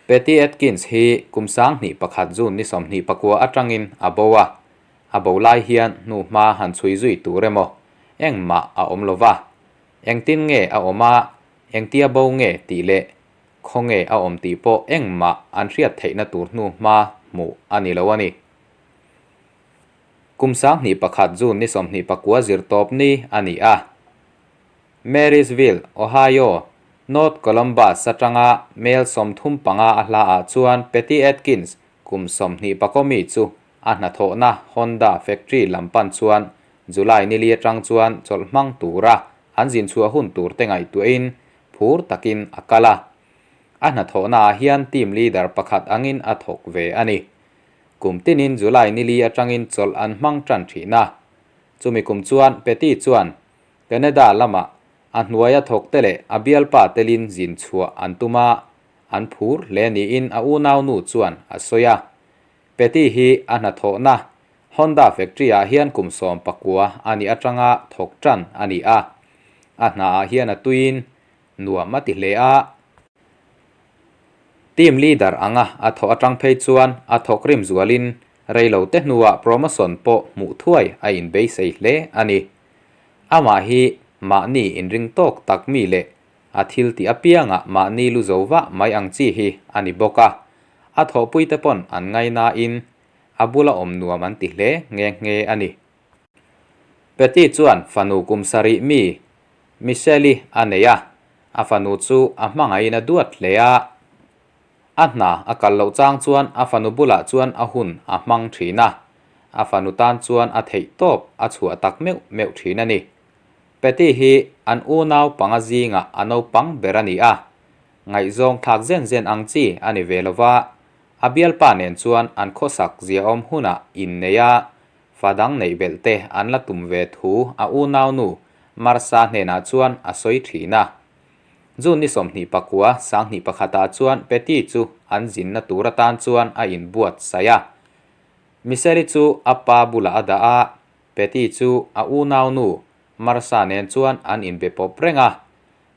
Patty Atkins hi kum 2001 June ni 24 atangin a bo a, a bo lai hian hnuhma han chhui zui tur emaw engmah a awm lova, engtin nge a awm a, engtia bo nge tih leh khawnge a awm tih pawh engmah an hriat theihna tur hnuhma hmuh a ni lo a ni. Kum 2001 June ni 29 zirtawp ni a ni a. Marysville, Ohio, North Columbus atanga mel 35 a hla ah chuan Patty Atkins kum 24 mi chu a hnathawhna Honda factory lam pan chuan July ni li atang chuan chawlh hmang tura an zin chhuah hun tur te ngaihtuahin phur takin a kal a. A hnathawhna ah hian team leader pakhat angin a thawk ve a ni. Kum tinin July ni li atangin chawlh an hmang tan thin a. Chumi kum chuan Patty chuan Canada lamah a hnuaia thawk te leh a bialpa telin zin chhuah an tum a, an phur hle niin a unaunu chuan a sawi a. Patty hi a hnathawhna Honda factory ah hian kum 19 a nih atanga thawk tan a ni a. A hna ah hian a tuiin nuam a ti hle a. Team leader anga a thawh atang phei chuan a thawk rim zualin reilo te hnuah promotion pawh hmuh thuai a inbeisei hle a ni. Amah hi mahni inring tawk tak mi leh a thil tih apiangah mahni lu zo vah mai ang chi hi a ni bawk a. A thawhpuite pawn an ngainain a bula awm nuam an ti hle nghe nghe a ni. Patty chuan fanu kum sarih mi Michelle-i a nei a, a fanu chu a hmangaihin a duat hle a. A hna a kal loh chang chuan a fanu bulah chuan a hun a hmang thin a, a fanu tan chuan a theih tawp a chhuah tak meuh meuh thin a ni. Patty hi an unau panga zingah a naupang ber a ni a, ngaihzawng thlak zen zen ang chi a ni ve lova, a bialpa nen chuan an khawsak ziaawm hunah innei a, fa dang neih belh te an la tum ve thu a unaunu Marsa hnenah chuan a sawi thin a. June ni 29, 2001 ah chuan Patty chu an zinna tur atan chuan a inbuatsaih a. Michelle-i chu a pa bulah a dah a, Patty chu a unaunu Marsa nen chuan an inbe pawp reng a.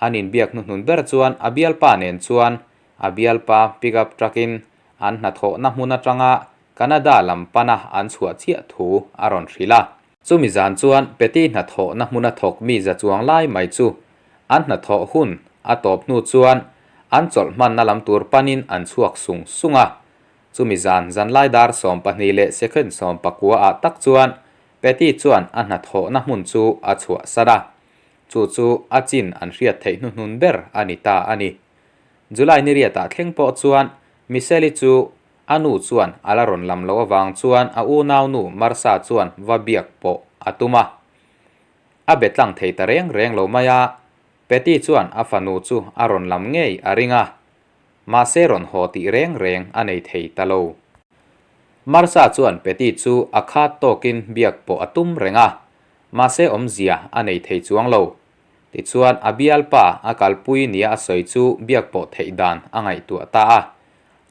An inbiak hnuhnun ber chuan a bialpa nen chuan a bialpa pickup truck-in an hnathawhna hmun atanga Canada lam pana an chhuah chiah thu a rawn hrilh a. Chumi zan chuan Patty hnathawhna hmuna thawk mi za chuang lai mai chu an hnathawh hun a tawp hnu chuan an chawlh hmanna lam tur panin an chhuak sung sung a. Chumi zan zanlai dar 12 leh second 19 ah tak chuan Patty chuan a hnathawhna hmun chu a chhuah san a. Chu chu a chin an hriat theih hnuhnun ber a ni ta a ni. July ni riatah thleng pawh chuan Michelle-i chu A nu chuan a la rawn lam loh avang chuan a unaunu Marsa chuan va biak pawh a tum a. A be tlang thei ta reng reng lo mai a, Patty chuan a fanu chu a rawn lam ngei a ring a. Mahse rawn haw tih reng reng a nei thei ta lo. Marsa chuan Patty chu a khat tawkin biak pawh a tum reng a, mahse awmzia a nei thei chuang lo. Tichuan a bialpa a kalpui nia a sawi chu biak pawh theih dan a ngaihtuah ta a.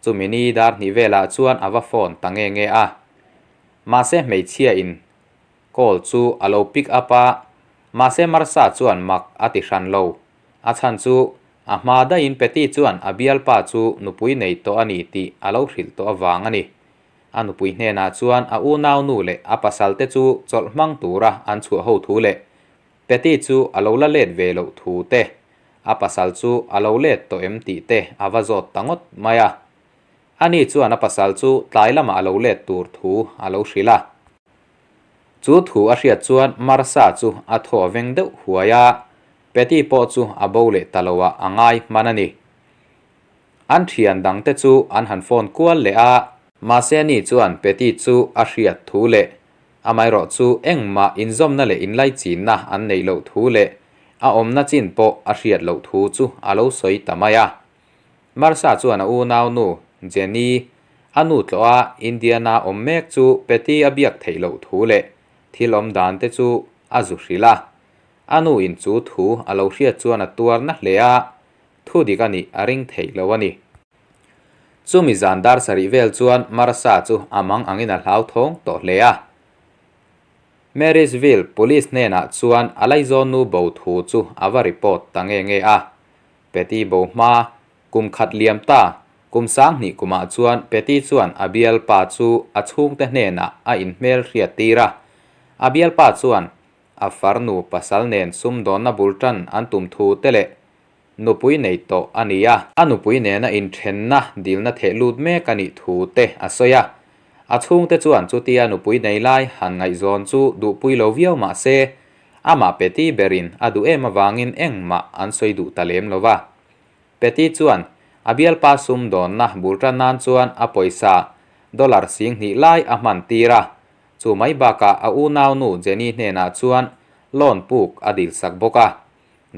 Chumi ni dar hnih velah chuan a va phone ta nge nge a. Mahse hmeichhia in call chu a lo pick up a, mahse Marsa chuan mak a ti hran lo. A chhan chu a hma daihin Patty chuan a bialpa chu nupui nei tawh a ni tih a lo hrilh tawh avang a ni. A nupui hnenah chuan a unaunu leh a pasal te chu chawlh hmang tura an chhuah ho thu leh Patty chu a lo la let ve loh thu te, a pasal chu a lo let tawh em tih te a va zawt ta ngawt mai a. Ani chuan a pasal chu tlai lamah a lo let tur thu a lo hrilh a. Chu thu a hriat chuan Marsa chu a thaw a veng deuh huai a, Patty pawh chu a bo leh ta lo ah a ngai hman a ni. An thian dang te chu an han phone kual leh a. Mahse ani chuan Patty chu a hriat thu leh Amaherawh chu engmah inzawmna leh inlaichinna an neih loh thu leh a awmna chin pawh a hriat loh thu chu a lo sawi ta mai a. Marsa chuan a unaunu Jenny, a nu tlawh a Indiana awm mek chu Patty a biak theih loh thu leh thil awm dan te chu a zu hrilh a. A nu in chu thu a lo hriat chuan a tuar na hle a, thu dik a nih a ring theih lo a ni. Chumi zan dar sarih vel chuan Marsa chu a mang angin a hlauthawng tawh hle a. Marysville Police hnenah chuan a laizawnnu bo thu chu a va report ta nge nge a. Patty bo hma kum khat liam ta. Kum 2000 kumah chuan Patty chuan a bialpa chu a chhungte hnenah a inhmel hriat tir a. A bialpa chuan a farnu pasal nen sumdawnna bul tan an tum thu te leh nupui nei tawh a ni a. A nupui nena inthenna dilna theh lut mek a nih thu te a sawi a. A chhungte chuan chutia nupui nei lai han ngaihzawn chu duhpui lo viau mah se, amah Patty berin a duh em avangin engmah an sawi duh ta lem lo va. Patty chuan a bialpa sumdawnna bul tan nan chuan a pawisa dollar 2000 lai a hman tir a, chu mai bakah a unaunu Jenny hnenah chuan loan puk a dil sak bawk a.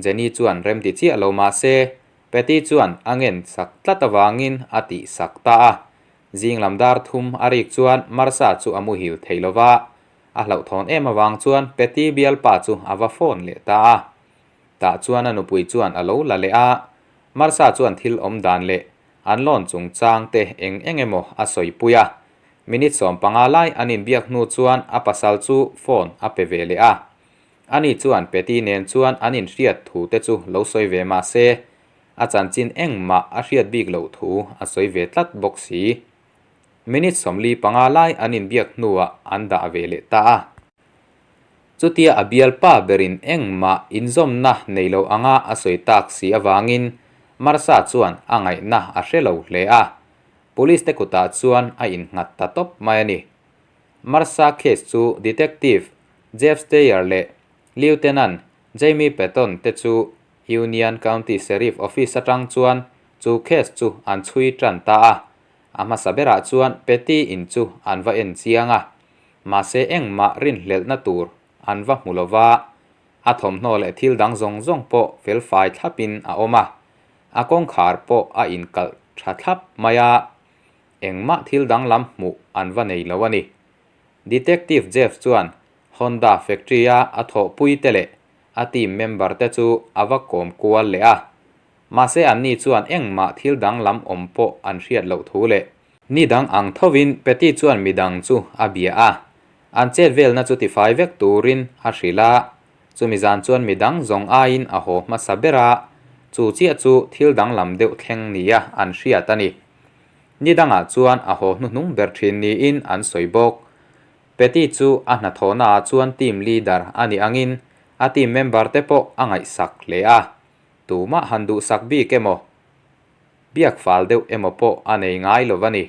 Jenny chuan remti chiah lo mah se, Patty chuan a ngen sak tlat avangin a tih sak ta a. Zing lam dar thum a rik chuan Marsa chu a muhil thei lo va, a hlauhthawn em avang chuan Patty bialpa chu a va phone leh ta a. Tah chuan a nupui chuan a lo la leh a, Marsa chuan thil awm dan leh an lawn chungchang te eng eng emaw a sawipui a. Minute 15 lai an inbiak hnu chuan a pasal chu phone a pe ve leh a. Ani chuan Patty nen chuan an inhriat thu te chu lo sawi ve mah se, a chanchin engmah a hriat bik loh thu a sawi ve tlat bawk si. Minute 45 lai an inbiak hnuah an dah ve leh ta a. Chutia a bialpa berin engmah inzawmna nei lo anga a sawi tak si avangin Marsa chuan a ngaihna a hre lo hle a, Police te kutah chuan a innghat ta tawp mai a ni. Marsa case chu Detective Jeff Steyer leh Lieutenant Jamie Patton te chu Union County Sheriff Office atang chuan chu case chu an chhui tan ta a. A hmasa berah chuan Patty in chu an va en chiang a, mahse engmah rinhlelhna tur an va hmu lo va, a thawmhnaw leh thil dang zawng zawng pawh felfai thlapin a awm a, a kawngkhar pawh a inkalh tha thlap mai a, engmah thil danglam hmuh an va nei lo a ni. Detective Jeff chuan Honda factory-a a thawhpui te leh a team member te chu a va kawm kual leh a. Mahse anni chuan engmah thil danglam awm pawh an hriat loh thu leh. Ni dang ang thovin Patty chuan midang chu a bia a, an chet velna chu tifai vek turin a hrilh a. Chumi zan chuan midang zawng aiin a haw hmasa ber a, chu chiah chu thil danglam deuh thleng nia an hriat a ni. Ni dangah chuan a haw hnuhnung ber thin niin an sawi bawk. Patty chu a hnathawhnaah chuan team leader a nih angin a team member te pawh a ngaihsak hle a. Tumah han duhsak bik emaw, biak fal deuh emaw pawh a nei ngai lo va ni.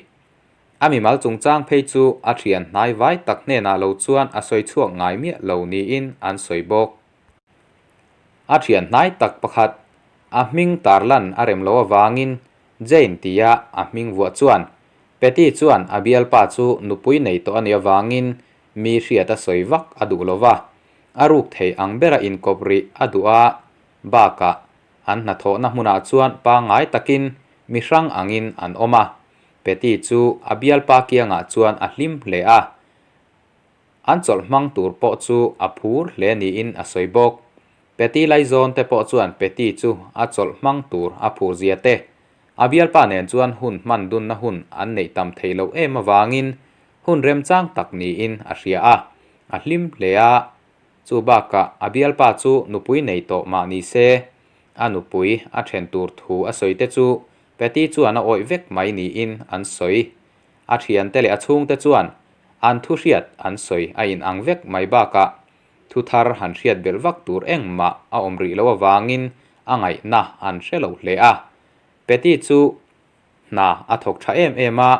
A mimal chungchang phei chu a thian hnai vai tak hnenah lo chuan a sawi chhuak ngai miah lo niin an sawi bawk. A thian hnai tak pakhat, a hming tarlan a rem lo avangin Jane tia a hming vuah chuan Patty chuan a bialpa chu nupui nei tawh a nih avangin mi hriat a sawi vak a duh lo va, a ruk thei ang bera inkawp rih a duh a, bakah an hnathawhna hmunah chuan pangngai takin mi hrang angin an awm a. Patty chu a bialpa kiangah chuan a hlim hle a, an chawlh hmang tur pawh chu a phur hle niin a sawi bawk. Patty laizawn te pawh chuan Patty chu a chawlh hmang tur a phur zia te, a bialpa nen chuan hun hman dunna hun an neih tam thei loh em avangin hun remchang tak niin a hria a, a hlim hle a. Chu bakah a bialpa chu nupui nei tawh mah ni se, a nupui a then tur thu a sawi te chu Patty chuan a awih vek mai niin an sawi. A thiante leh a chhungte chuan an thu hriat an sawi a inang vek mai bakah thu thar han hriat belh vak tur engmah a awm rih loh avangin a ngaihna an hre lo hle a. Patty chu hna a thawk tha em em a,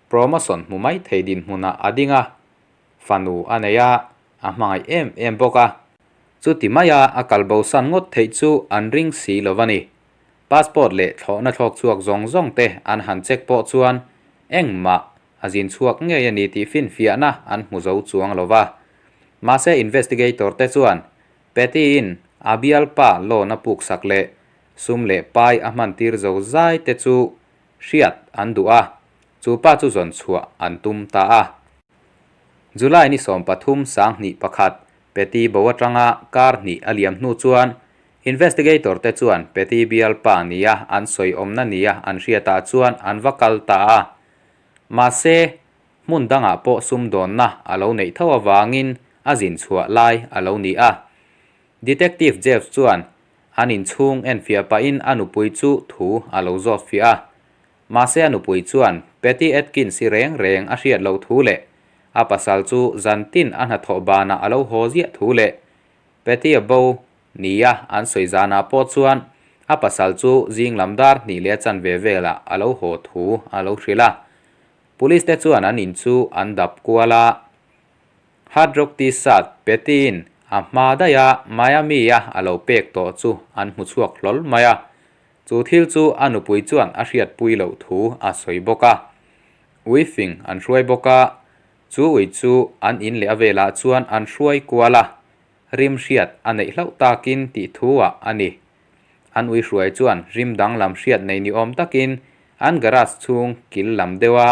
promotion hmu mai thei dinhmunah a ding a, fanu a nei a, a hmangaih em em bawk a. Chuti maia a kal bosan ngawt theih chu an ring si lo a ni. Passport leh thlawhna thlawk chhuak zawng zawng te an han check pawh chuan engmah a zin chhuak ngei a ni tih finfiahna an hmu zo chuang lo va. Mahse investigator te chuan Patty-in a bialpa loan a puksak leh sum leh pai a hman tir zo zai te chu hriat an duh a, chu pa chu zawn chhuah an tum ta a. July ni 13 2001 Patty bo atanga kar hnih a liam hnu chuan Investigator te chuan Patty bialpa nia an sawi awmna nia an hriatah chuan an va kal ta a. Mahse, hmun dangah pawh sumdawnna a lo neih tho avangin a zin chhuah lai a lo ni a. Detective Jeff chuan an inchhung enfiah pahin a nupui chu thu a lo zawt fiah a. Mahse a nupui chuan Patty Atkins hi reng reng a hriat loh thu leh a pasal chu zan tin a hnathawh banah a lo haw ziah thu leh Patty a bo nia an sawi zanah pawh chuan a pasal chu zing lam dar hnih leh a chanve velah a lo haw thu a lo hrilh a. Police te chuan an in chu an dap kual a. Hard Rock T-shirt Patty-in a hma daih a Miami-a a lo pek tawh chu an hmu chhuak hlawl mai a. Chu thil chu a nupui chuan a hriatpui loh thu a sawi bawk a. Ui fing an hruai bawk a, chu ui chu an in leh a velah chuan an hruai kual a, rim hriat a neih hlauh takin tih thu ah a ni. An ui hruai chuan rim danglam hriat nei ni awm takin an garage chhung kil lam deuh a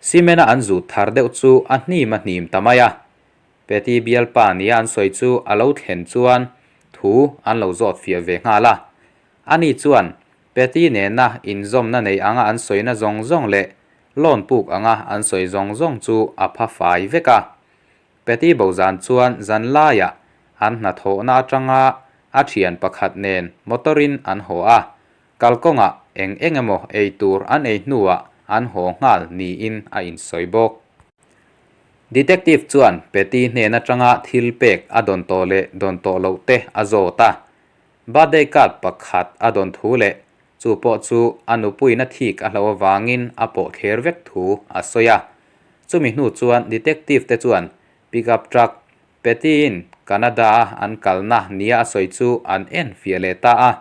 cement a an zut thar deuh chu a hnim a hnim ta mai a. Patty bialpa nia an sawi chu a lo thlen chuan thu an lo zawt fiah ve nghal a. Ani chuan Patty nena inzawmna nei anga an sawina zawng zawng leh loan puk anga an sawi zawng zawng chu a pha fai vek a. Patty bo zan chuan zan laiah an hnathawhna atanga a thian pakhat nen motor-in an haw a, kalkawngah eng eng emaw ei tur an ei hnuah an haw nghal niin a insawi bawk. Detective chuan Patty hnen atanga thil pek a dawn tawh leh dawn tawh loh te a zawt a. Birthday card pakhat a dawn thu leh chu pawh chu a nupuiin a thik a hlauh avangin a pawh thler vek thu a sawi a. Chumi hnu chuan detective te chuan pickup truck Patty-in Canada-a an kalna nia a sawi chu an en fiah leh ta a.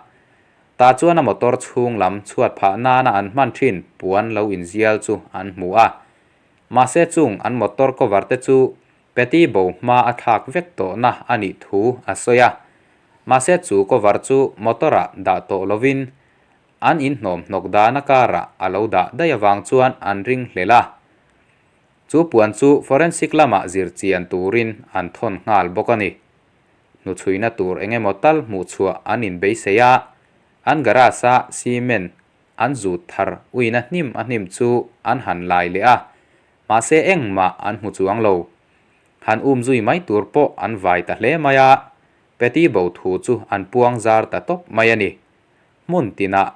Tah chuan a motor chhung lam chhuat phah nana an hman thin puan lo inzial chu an hmu a. Mahse chung an motor cover te chu Patty bo hma a thlak vek tawhna a nih thu a sawi a. Mahse chu cover chu motor ah dah tawh lovin an inhnawm hnawk dana karah a lo dah daih avang chuan an ring hlel a. Chu puan chu forensic lamah zir chian turin an thawn nghal bawk a ni. Hnuchhuina tur eng emaw tal hmuh chhuah an inbeisei a, an garage a cement An zut thar uina hnim a hnim chu an han lai leh a, mahse engmah an hmu chuang lo. Han um zui mai tur pawh an vai ta hle mai a, Patty bo thu chu an puang zar ta tawp mai a ni. Hmun tinah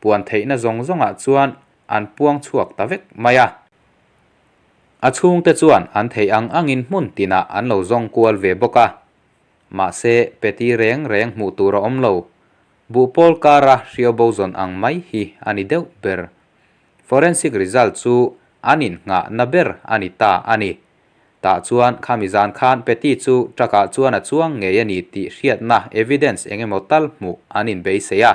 puan theihna zawng zawngah chuan an puang chhuak ta vek mai a. A chhungte chuan an theih ang angin hmun tinah an lo zawng kual ve bawk a, mahse Patty reng reng hmuh tur a awm lo. Buhpawl kara hriau bo zawn ang mai hi a ni deuh ber. Forensic result chu an innghahna ber a ni ta a ni. Tah chuan khami zan khan Patty chu truck ah chuan a chuang ngei a ni tih hriatna evidence eng emaw tal hmuh an inbeisei a.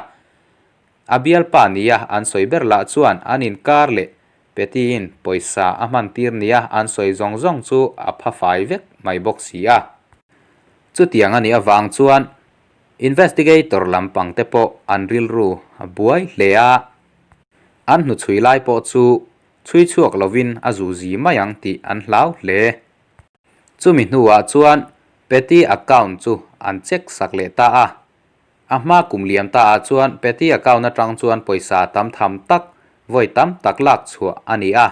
A bialpa nia an sawi ber lah chuan an inkar leh Patty-in pawisa a hman tir nia an sawi zawng zawng chu a pha fai vek mai bawk si a. Chutiang a nih avang chuan Investigator lampang te pawh an rilru a buai hle a, an hnuchhui lai pawh chu chhui chhuak lovin a zu zi mai ang tih an hlau hle. Chumi hnuah chuan Patty account chu an check sak leh ta a, a hma kum liam ta ah chuan Patty account atang chuan pawisa tam tham tak vawi tam tak lak chhuah a ni a,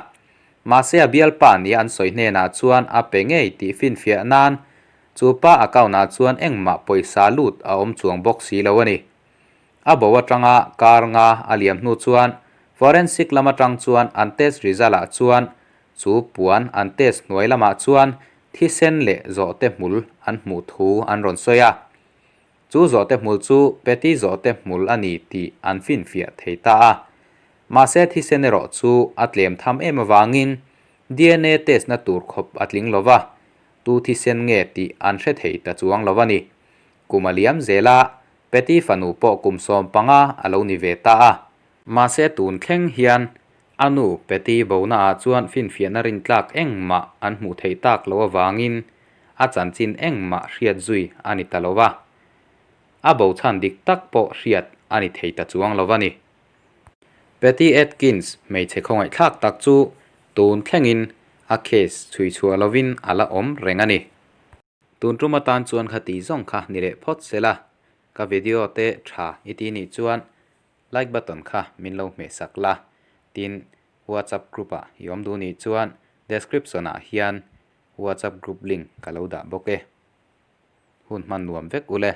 mahse a bialpa nia an sawi hnenah chuan a pe ngei tih finfiah nan Chu pa account ah chuan engmah pawisa lut a awm chuang bawk si lo a ni. A bo atanga kar nga a liam hnu chuan forensic lam atang chuan an test result ah chuan chu puan an test hnuai lamah chuan thisen leh zawhte hmul an hmuh thu an rawn sawi a. Chu zawhte hmul chu Patty zawhte hmul a ni tih an finfiah thei ta a. Mahse thisen erawh chu a tlem tham em avangin DNA test na tur khawp a tling lo va, Tu thisen nge tih an hre thei ta chuang lo a ni. Kum a liam zel a, Patty fanu pawh kum 15 a lo ni ve ta a. Mahse tun thleng hian a nu Patty bona ah chuan finfiahna rintlak engmah an hmuh theih tak loh avangin a chanchin engmah hriat zui a ni ta lo va. A bo chhan dik tak pawh hriat a ni thei ta chuang lo a ni. Patty Atkins hmeichhe khawngaihthlak tak chu tun thlengin a case chhui chhuah lovin a la awm reng a ni. Tun tum atan chuan kha ti zawng kha ni leh phawt se la, ka video te tha i ti nih chuan like button kha min lo hmeh sak la, tin WhatsApp group ah i awm duh nih chuan description ah hian WhatsApp group link ka lo dah bawk e. Hun hman nuam vek ule.